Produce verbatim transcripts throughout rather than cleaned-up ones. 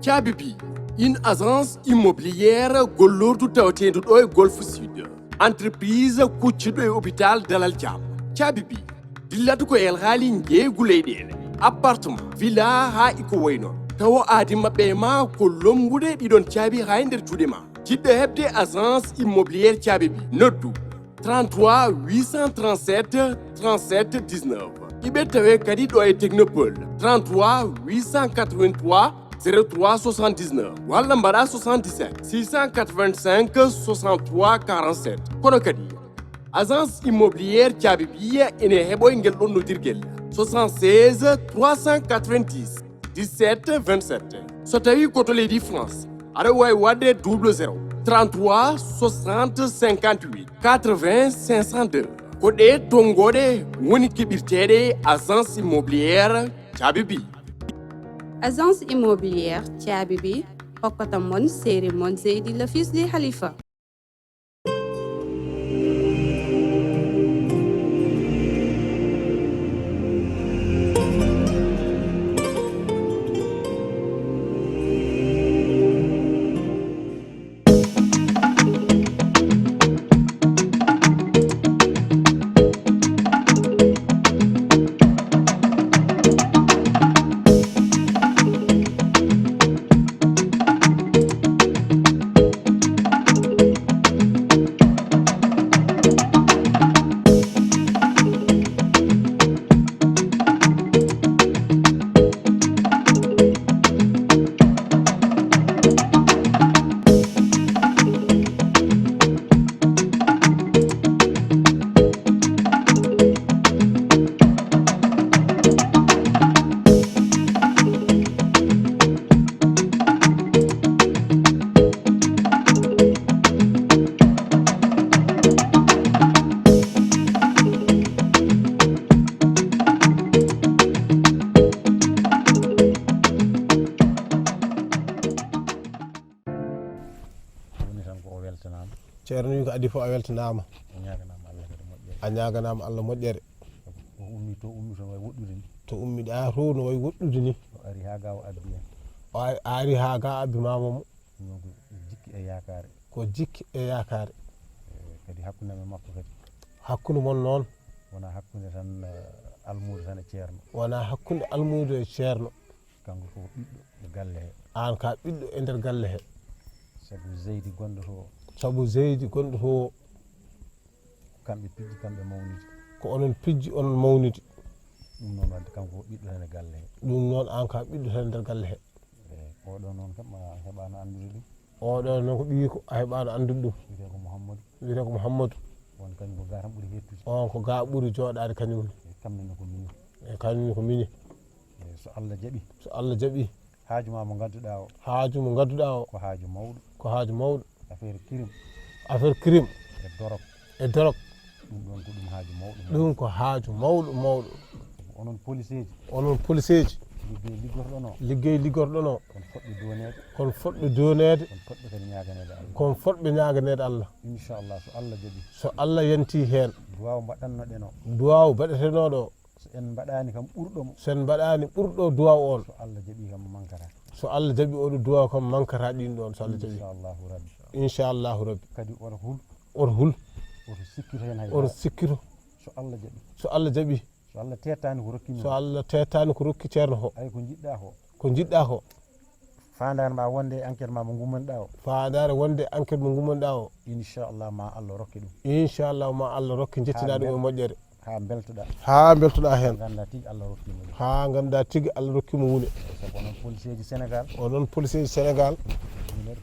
Caabi bi, une agence immobilière gollordu tawateendu ɗo e Golfe Sud. Entreprise kuccuɗo e hôpital Dalal Jam. Caabi bi, dillata ko e alhaali njeeygu leyɗeele, appartement, villa haa e ko wayi noon. Tawa aadi maɓɓe e ma ko lombude ɗiɗon caabi haa e nder juuɗe ma. Jiɗɗo heɓde agence immobilière Caabi bi, noddu trente-trois huit cent trente-sept trente-sept dix-neuf. Iɓe tawe kadi ɗo e Technopole, trente-trois huit cent quatre-vingt-trois zéro trois soixante-dix-neuf, walla mbaɗa soixante-dix-sept six cent quatre-vingt-cinq soixante-trois quarante-sept. Kono kadi, agence immobilière Caabi bi ene heɓoy ngel ɗon noddirgel, soixante-seize trois cent quatre-vingt-dix dix-sept vingt-sept. So tawi ko to leydi France, aɗa waawi waɗde double zéro trente-trois soixante cinquante-huit quatre-vingts cinq cent deux. Ko ɗee tonngooɗe woni keɓirteeɗe agence immobilière Caabi bi. Agence immobilière Caabi bi hokkata mon seeri mon Seydi le fils du Khalifa. Woni tan ko o weltanaama. Ceerno wi ko adii fof a weltanaama. O ñaaganaama Allah kadi moƴƴere. A ñaaganaama Allah moƴƴere. O ummi to ummi to no wayi woɗɗude ni. To ummiɗaa to no wayi woɗɗude ni. O ari haa ga o abbi en. O ari, a ari haa ga abbi maama mo. Ɗum noon ko jikki e yaakaare. Ko jikki e yaakaare. Eh, kadi hakkunde am e makko kadi. Hakkunde mon noon. Wonaa hakkunde tan, eh, almuudo tan e ceerno. Wonaa hakkunde almuudo e ceerno. Kanko ko ɓiɗɗo e galle he. Aan ka ɓiɗɗo e nder galle he. Sabu Zeydi gonɗo to o. Sabu Zeydi gonɗo to o. Kamɓe pijji, kamɓe mawnidi. Ko onon pijji, onon mawnidi. Ɗum noon wadde kanko ko ɓiɗɗo tan e galle he. Ɗum noon aan ka ɓiɗɗo tan e nder galle he. E oɗo noon kam a heɓaano anndude ɗum. Oɗo noon ko ɓiyiiko, a heɓaano anndude ɗum. Wiyetee ko Mouhamadou. Wiyetee ko Mouhamadou. On kañum ko ga tan ɓuri hettude. On ko ga ɓuri jooɗaade kañum ne. E kamne ne ko mini. E kañum ne ko mini. E so Allah jaɓi. So Allah jaɓi. Haaju ma mo ngadduɗaa o. Haaju mo ngadduɗaa o. Ko haaju mawɗo. Ko haaju mawɗo. Affaire crime. Affaire crime. E dorog. E dorog. Ɗum ɗoon ko ɗum haaju mawɗo, mawɗo. Ɗum ko haaju mawɗo, mawɗo. Onon policeeji. Onon policeeji. Liggey liggorɗon o. Liggey liggorɗon o. Kon fotɓe dooneede. Kon fotɓe dooneede. Kon fotɓe kadi ñaaganeede Allah. Kon fotɓe ñaaganeede Allah. Inchallah, so Allah jaɓi. So Allah yanti heen. Duwaaw mbaɗannoɗen o. Duwaaw mbaɗetenooɗo o. So en mbaɗaani kam ɓurɗo mo. So en mbaɗaani ɓurɗo duwaaw on. So Allah jaɓi kam mankata. So Allah jaɓi oɗo duwaaw kam mankata ɗin ɗon, so Allah jaɓi. Inchallahu rabbi. Inchallahu rabbi. Kadi oto hul. Oto hul. Oto sikkito heen hay dara. Oto sikkito. So Allah jaɓi. So Allah jaɓi. So Allah teetaani ko rokki min. So Allah teetaani ko rokki ceerno ko. Ay ko njiɗɗaa ko. Ko njiɗɗaa ko. Faandaare ma wonde e enquête ma mo ngummanɗaa o. Faandaare wonde e enquête mo ngummanɗaa o. Inchallah ma Allah rokke ɗum. Inchallah ma Allah rokke jettinaa ɗum e moƴƴere. Haa mbeltoɗaa. Haa mbeltoɗaa heen. Nganndaa tigi Allah rokki mo ɗum. Haa nganndaa tigi Allah rokki mo wune. Sabu onon policeeji Sénégal. Onon policeeji Sénégal.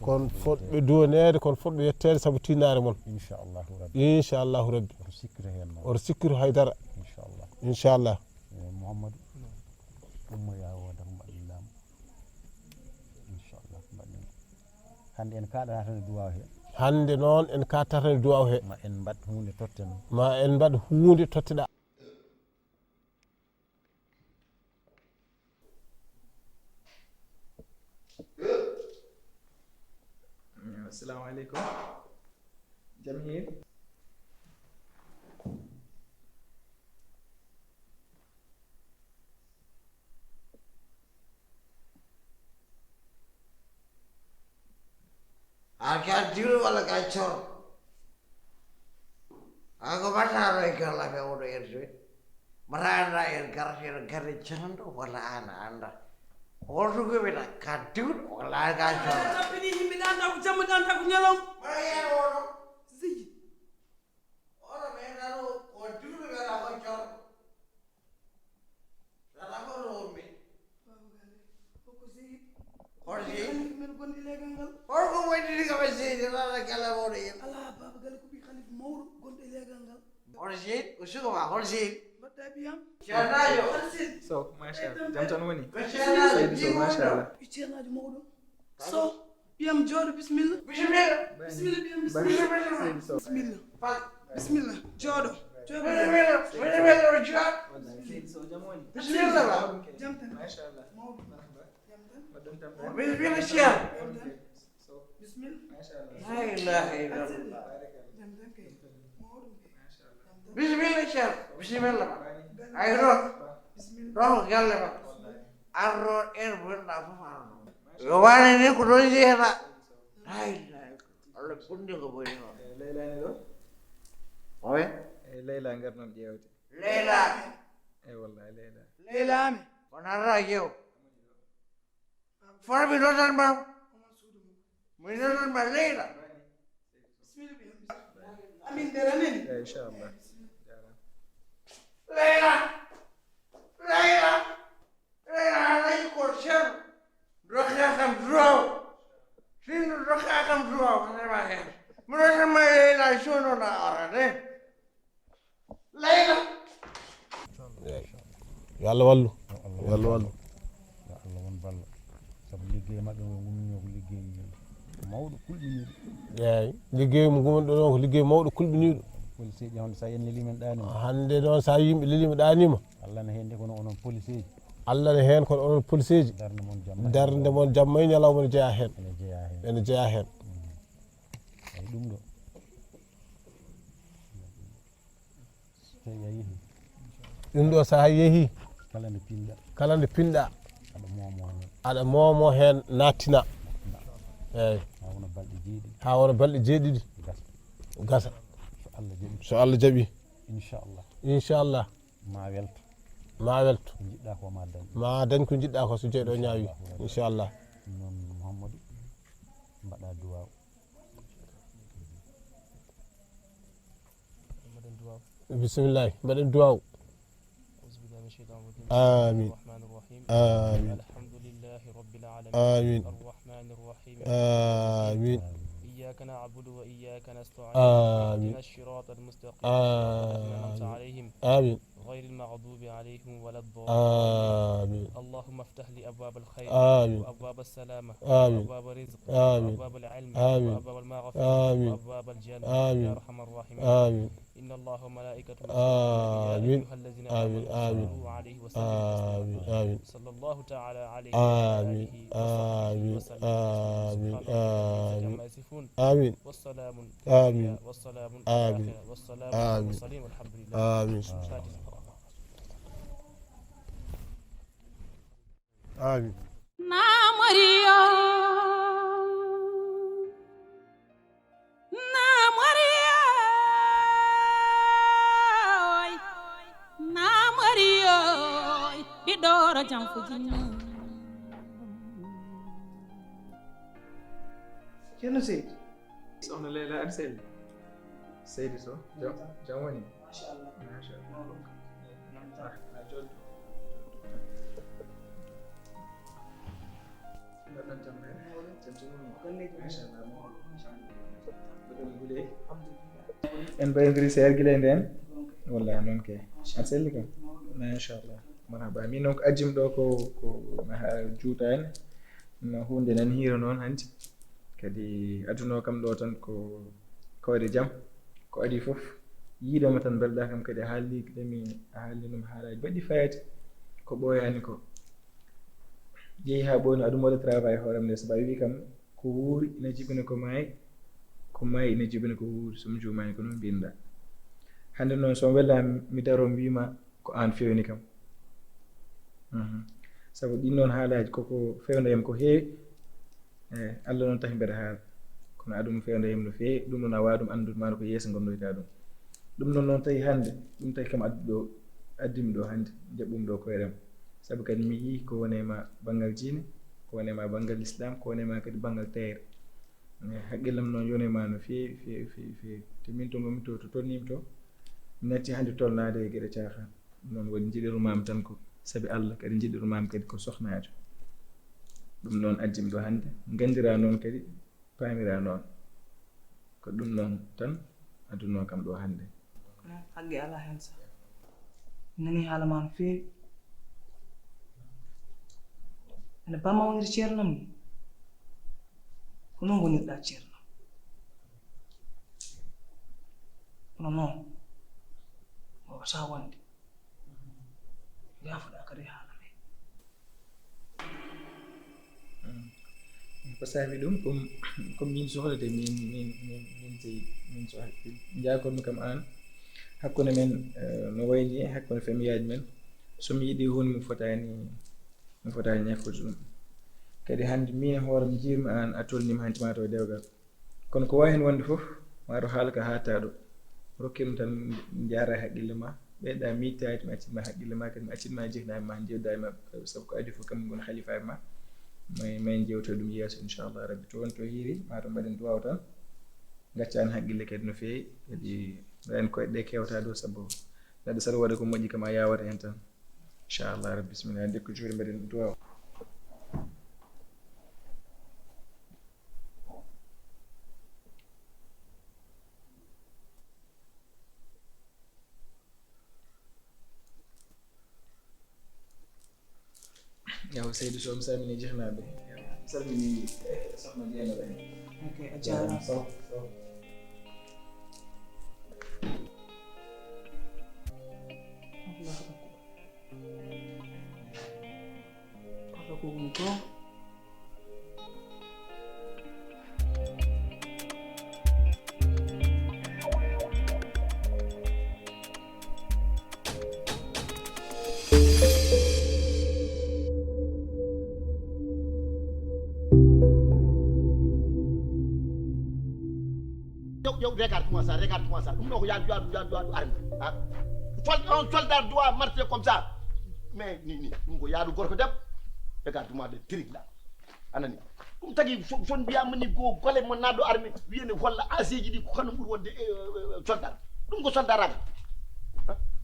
Kon fotɓe duwaneede, kon fotɓe yetteede sabu tiinnaare mon. Inchallahu rabbi. Inchallahu rabbi. Oto sikkito heen noon. Oto sikkito hay dara. Inchallah. Inchallah. Eh, Mouhamadou. Ummoyaa o, wata ko mbaɗen laamu. Inchallah, ko mbaɗen. Hannde en kaaɗata tan e duwaaw he. Hannde noon en kaaɗata tan e duwaaw he. Ma en mbaɗ huunde totten. Ma en mbaɗ huunde totteɗaa. Assalamu aleykum. Jam hiiri. Ka diwɗo walla ka cor? Ako mbaɗata ɗo e gallaɓe oɗo ertude? Mbaɗa annda en garata en garde jananɗo walla an a annda? Holto gomita ka diwɗo walla an ka cor? Tappini yimɓe ɗanta ko jamma ɗanta ko ñalawma. Mbaɗa yen oɗo? Sigi. Oɗo ɓeyɗa ɗo ko diwɗo ɓeyɗa ko cor. Tata ko ɗo wonmi. Hol si? Hol ko waɗiri kam e seydi rara kala mawɗo yen? Ala baba gale ko ɓi khalifa mawɗo gonɗo e legal ngal. Hol si? Ko suka ma hol si? Mbaɗɗa ɓiyam. Ceernaajo. Hol si? So, machallah. Jam tan woni? Ko ceernaajo. Seydi so, machallah. Ɓi ceernaajo mawɗo. So, ɓiyam jooɗo, bisimilla. Bisimilla. Bisimilla, ɓiyam, bisimilla. Bisimilla. Bisimilla. Jooɗo. Jooɗo. Bisimilla. Bisimilla, o jooɗo. Bisimilla, ba. Jam tan. Machallah. Mawɗo. Jam tan. Mbaɗɗon tampere. Bisimilla, Cheikh. Jam tan. Machallah. La ilaha illallah. Jam tan kay. Mawɗum kay. Machallah. Bisimilla, Ceerno. Bisimilla ma. Ay ɗo. Bisimilla. Ɗo ko galle ma. Arno en bonɗa fof arno. Yo wane ni ko ɗon jeeyata. Ay, ay. Allah bunde ko boni o. Eh, Leyla ni ɗo? Owe? Eh, Leyla ngar noon ƴeewde. Leyla. Eh, wallahi Leyla. Leyla mi. Ko narra jeew. Fara mi notan ma. Mi notan ma Leyla. Amin dara nani. Eh, inchallah. Leyla. Leyla. Leyla, alay ko sel. Dokke kam duwaw. Sinno dokke kam duwaw, ko nema hen. Mi notan ma Leyla, sono na orade. Leyla. Eey. Yo Allah wallu. Yo Allah wallu. Yo Allah won ballo. Sabu liggey maɓɓe ngo ngumminoo ko liggey mawɗo kulɓiniiɗo. Eey. Liggey mo ngumminɗo ɗon ko liggey mawɗo kulɓiniiɗo. Poliseeji hannde so a en lelii men ɗaani ma. Hannde noon so a yimɓe lelii ma ɗaani ma. Allah ne heen de kono onon poliseeji. Allah ne heen kono onon poliseeji. Darnde mon jamma. Darnde mon jamma e ñalawma ne jeyaa heen. Ene jeyaa heen. Ene jeyaa heen. Mm. Eey, ɗum ɗo. So tawi a yehi. Ɗum ɗo so a yehi. Kala nde pinɗa. Kala nde pinɗa. Aɗa moomo heen. Aɗa moomo heen nattina. Eey. Haa wona balɗe jeeɗiɗi. Haa wona balɗe jeeɗiɗi. Gasa. Gasa. So Allah jaɓi. So Allah jaɓi. Inchallah. Inchallah. Ma welto. Ma welto. Ko njiɗɗa ko ma dañ. Ma dañ ko njiɗɗa ko so jeyɗo ñaawi. Inchallah. Noon Mouhamadou. Mbaɗa duwaaw. Bisimillahi, mbaɗen duwaaw. Amin. Amin. Amin. Amin. Amin. Amin. اللهم افتح لي أبواب الخير، آمين. وأبواب السلامة، آمين. وأبواب الرزق، آمين. وأبواب العلم، آمين. وأبواب المغفرة، آمين. وأبواب الجنة، آمين. يا أرحم الراحمين. آمين. إن الله وملائكته يصلون على النبي، يا آمين. أيها الذين آمين. آمنوا آمين. صلوا عليه وسلموا تسليما. آمين. آمين. صلى الله تعالى عليه وعلى آله وصحبه وسلم. آمين. سبحان ربك رب العزة عما يصفون. آمين. والسلام في الدنيا، والسلام في الآخرة، والسلام على المرسلين، والحمد لله. آمين. الفاتحة. Amin. Namoriyo, namoriyoy, namoriyoy, ɓiɗɗo oro jam fo jinna. Ceerno Seydi. Soxna Leyla, aɗa selli? Seydi Sow, jam, jam woni? Machallah. Machallah. Ah, ah, jooɗo. Mbaɗɗon tampere? Jam tan woni? Machallah, mawɗo. Mbaɗɗon guleeɗi? En mbayrondirii seeɗa gila e ndeen? Wallahi noon kay. Aɗa selli kam? Machallah. Marhaba. Min noon ko ajjim ɗo ko, ko juuta en. No huunde nan hiira noon hanti. Kadi aduna o kam ɗo tan ko koyɗe jam. Ko adii fof, yiidoma tan mbelɗaa kam kadi a haalni ɗemi, a haalni ɗum haalaaji baɗɗi faayiida. Ko ɓooyaani ko. Jeyi haa ɓooyno aɗa waɗa travail hoore am nde, sabu a wii kam ko wuuri ina jibina ko maayi, ko maayi ina jibina ko wuuri, so mi juumaani ko noon mbinɗaa. Hannde noon so welaama mi daroo mbiima ko aan fewni kam. Mhm. Sabu ɗin noon haalaaji koko fewna yam ko heewi. Eh, Allah noon tahi mbeɗa haala. Ko Kono aduna feewndo heen no feewi, ɗum noon a waawaa ɗum anndude, maaro ko yeeso ngonnoyta ɗum. Ɗum noon, noon tawi hannde, ɗum tawi kam addu ɗo, addimi ɗo hannde, jaɓɓumi ɗo koyɗam. Sabu kadi mi yii ko woni e ma banngal diine, ko woni e ma banngal Islam, ko woni e ma kadi banngal taƴre. Eh, haqqillam noon yoni e ma no feewi, feewi, feewi, feewi. Te min to ngonmi to, to tolniimi to, mi natti hannde tolnaade e geɗe caaxaan. Ɗum noon waɗi njiɗirmaami tan ko sabi Allah, kadi njiɗirmaami kadi ko sohnaajo. Ɗum noon addimi ɗo hannde, nganndiraa noon kadi, paamiraa noon. Ko ɗum noon tan addunoo kam ɗo hannde. Haqqe alaa heen sah. Mi nanii haala maa no feewi. Ene bamma wonde ceernam ni. Ko noon ngonirɗaa ceernam. Kono noon, waawataa wonde. Yaafuɗaa kadi haala men. Ko saabi ɗum, ko, ko min sohlata, min, min, min, min jeyi, min sohla. Njaakonmi kam aan, hakkunde men, eh, no wayni, hakkunde famiyaaji men, so mi yiɗi huunde mi fotaani, mi fotaani ñakkude ɗum. Kadi hannde min e hoore mi njiirmi aan a tolniima hannde maa taw dewgal. Kono ko waawi heen wonde fof, maa ɗo haala ka haaɗtaa ɗo. Rokkirmi tan njaara e haqqille ma, ɓeyɗa miijtaade, mi accit ma haqqille ma, kadi mi accit ma e jiknaaɓe ma, njeewda e maɓɓe, sabu ko adii fof kamɓe ngoni halifaaɓe ma. May, may njeewta ɗum yeeso, inchallah rabbi. To won to hiiri, maa to mbaɗen duwaaw tan. Ngaccan haqqille kadi no feewi, kadi mbaɗen koyɗe ɗe kewta ɗo, sabu neɗɗo saɗa waɗa ko moƴƴi kam a yaawata heen tan. Inchallah rabbi, bismillah, ndekku juuɗe mbaɗen duwaaw. Yaw Seydou Sow, mi salmini jehnaaɓe. Mi salmini, eh, sohna Jeynaba en. Ok, a jaaraama. Sow, Sow. Allahu akbar. Koto ko woni goonga. Ƴew, ƴew, regarde-moi ça, regarde-moi ça. Ɗum ɗo ko yaadu, yaadu, yaadu, yaadu arme. Ah. Sol-, un soldat doit marcher comme ça. Mais ni, ni, ɗum ko yaadu gorko debbo. Regarde-moi le truc là. A nani? Ɗum tagi so, so mbiyaama ni go gole mo naɗo arme, wiyene holla aseeji ɗi ko kanum ɓuri wonde, eh, eh, soldat. Ɗum ko soldat raka.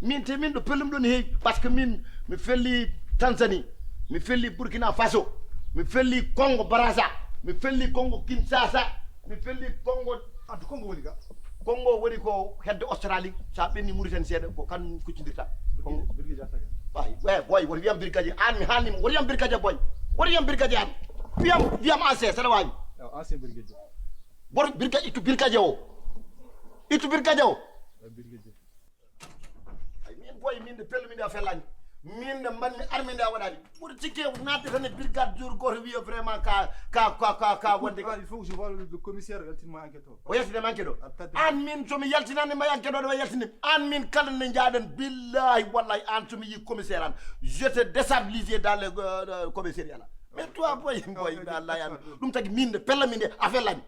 Min te min ɗo pellum ɗon heewi, parce que min mi felli Tanzanie, mi felli Burkina Faso, mi felli Congo Brazza, mi felli Congo Kinshasa, mi felli Congo. Addu Congo woni ga? Congo woni ko hedde Australie, sa ɓenni Mauritanie seeɗa, ko kan kuccindirta. Congo. Birgit, Birgit Jata. Way, way, boy, woto wiyam Birgit Gaye. An mi haalnima, woto wiyam Birgit Gaye, boy. Woto wiyam Birgit Gaye an. Wiyam, wiyam ancien, saɗa waawi. Ancien Birgit Gaye. Woto Birgit Gaye, ittu Birgit Gaye o. Ittu Birgit Gaye o. Birgit Gaye. Ay, min boy, min de pellu, min de a fellani. Min de mbanmi arme nde a waɗani. Ɓuri cikke naatde tan e brigade jour goto wiya vraiment ka, ka, ka, ka, ka wonde ka. Ah, il faut que je vois le, le commissaire, yaltinma enquête o. O yaltinama enquête o. An min somi yaltinani ma enquête o, ɗo yaltini. An min kala nde jaaɗen, billahi, wallahi, an somi yi commissaire an. Je te déstabilise dans le, euh, le commissariat là. Mais toi, boy, boy, wallahi, an. Ɗum tagi min de pella min de, a fellani.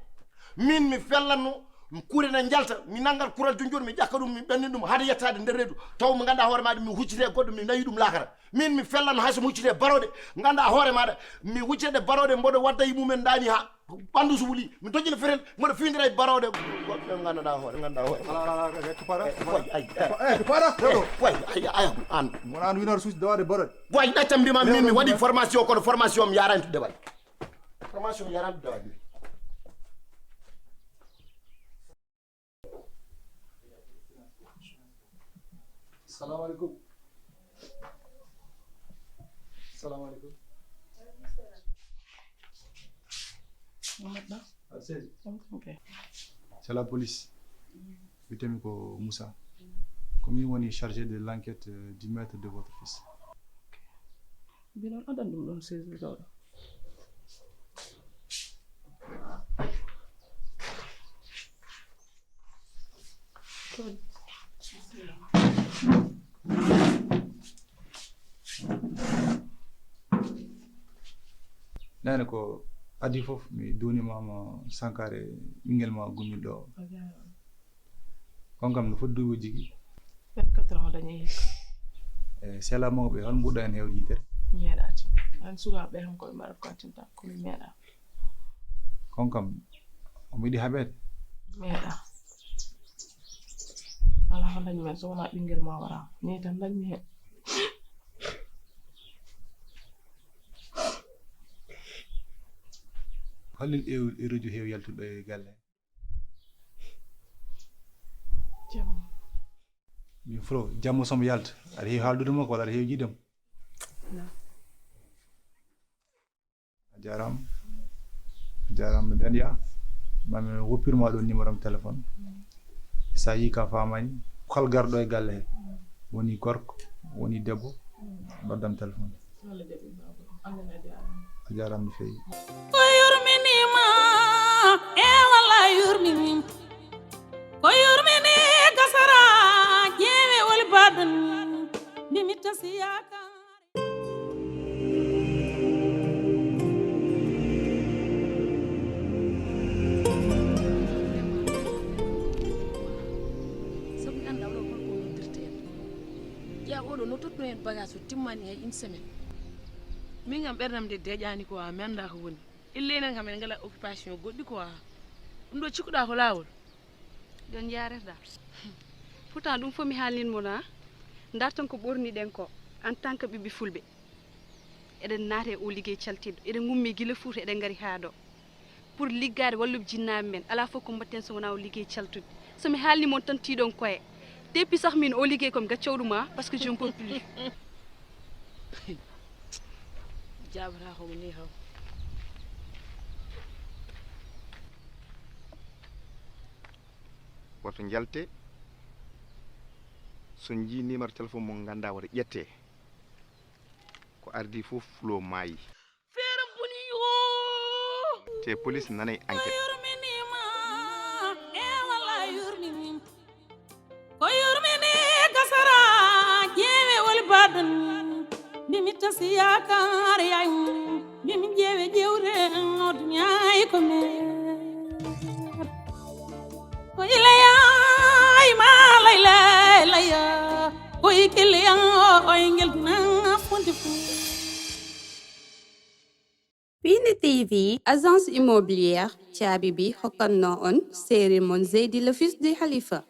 Min mi fellanno, kuure na njalta, mi nanngat kural jooni jooni, mi ƴakka ɗum, mi ɓenni ɗum, hade yettaade nder reedu. Taw mi nganndaa hoore maaɗa, mi huccite e goɗɗo, mi nawi ɗum laakara. Min mi fellanno hay so mi huccite e barooɗe, nganndaa hoore maaɗa, mi huccite e barooɗe, mboɗo wadda e mumen ndaani haa ɓanndu so wuli. Mi dojjina fetel, mboɗo findira e barooɗe, goɗɗo nganndanɗaa hoore, nganndaa hoore. Ala, ala, ala, ala, ko paɗa? Eh, ko paɗa? Ay, ay. Eh, ko paɗa? Eh, ko paɗa? Ay, ay, ay, an. Wona an winor suusi dawaade barooɗe. Way, ɗaccam mbiima min mi waɗi formation, kono formation mi yaarani to dewal. Formation yaran da ne. Salam alaikum. Salam alaikum. Mamadou Ba. Ah, c'est Ok. C'est la police. Wiyetee-mi ko Moussa. Ko min woni chargé de l'enquête, euh, du meurtre de votre fils. Bilal, aɗan ɗum ɗon seize ɗo. Nane ko Adii fof, mi duwniima ma Sankare, ɓinngel ma gummilɗo o. Kon kam no foti duuɓi o jigi? Vingt-quatre ans o dañi hikka. E sela mawɓe, hol mbuɗɗa en heewde yitere? Mi meeɗaati. An sukaaɓe tan koɓe mbaɗata ko attinta, ko mi meeɗa. Kon kam, omo yiɗi haɓeede? Meeɗa. Alaa ko dañmi heen so wonaa ɓinngel ma wara. Nii tan dañmi heen. Hollin ew eroji heew yaltuɗo e galle. Jamma. Min fro jamma somo yalta, aɗa heewi haaldude makko walla aɗa heewi jiidam? A jarama. A jarama, mi daniya. Mami woppirma ɗon numéro am téléphone. Sa yi ka famani, kal garɗo e galle he, woni gorko, woni debbo, mbaddam téléphone. A jarama no feewi. Ko yurminima, e walla yurminim. Ko yurmini gasara, jeewe wol badan. Mimi tasiyaka. Sabu mi anndaa oɗo holko o noddirta en. Ƴeewa oɗo no totno en bagage o timmani hay une semaine. Min kam ɓerdam nde deƴaani ko a mi anndaa ko woni. Ille enen kam en ngala occupation goɗɗi ko a. Ɗum ɗo cikkuɗa ko laawol. Ɗon yaarata. Pourtant ɗum fof mi haalnin mo na. Ndarton ko ɓorniɗen ko en tant que ɓiɓɓe fulɓe. Eɗen naata e o liggey caltiɗo, eɗen ngummi gila Fuuta eɗen ngari haa ɗo pour liggaade walluɓe jinnaaɓe men. Alaa fof ko mbaɗten so wonaa o liggey caltude. So mi haalni mon tan tiiɗon koye. Depuis sax min o liggey ko mi gaccow ɗum a parce que je ne peux plus. Jaabata ko ni haw. Woto njalte. So njii numéro téléphone mo nganndaa woto ƴette. Ko ardi fof fulo maayi. Te police nanay enquête. Ko yurmini gasara jeewe wol badan. Mimi tasi yakar yayum. Mimi jeewe jewre o duniya e ko me. Ko ilaya ima layla laya. Ko ikiliya o ingel duna fundi fu. Piindi T V, agence immobilière, caabi bi hokkatnoo on série mon Zeydi le fils du Khalifa.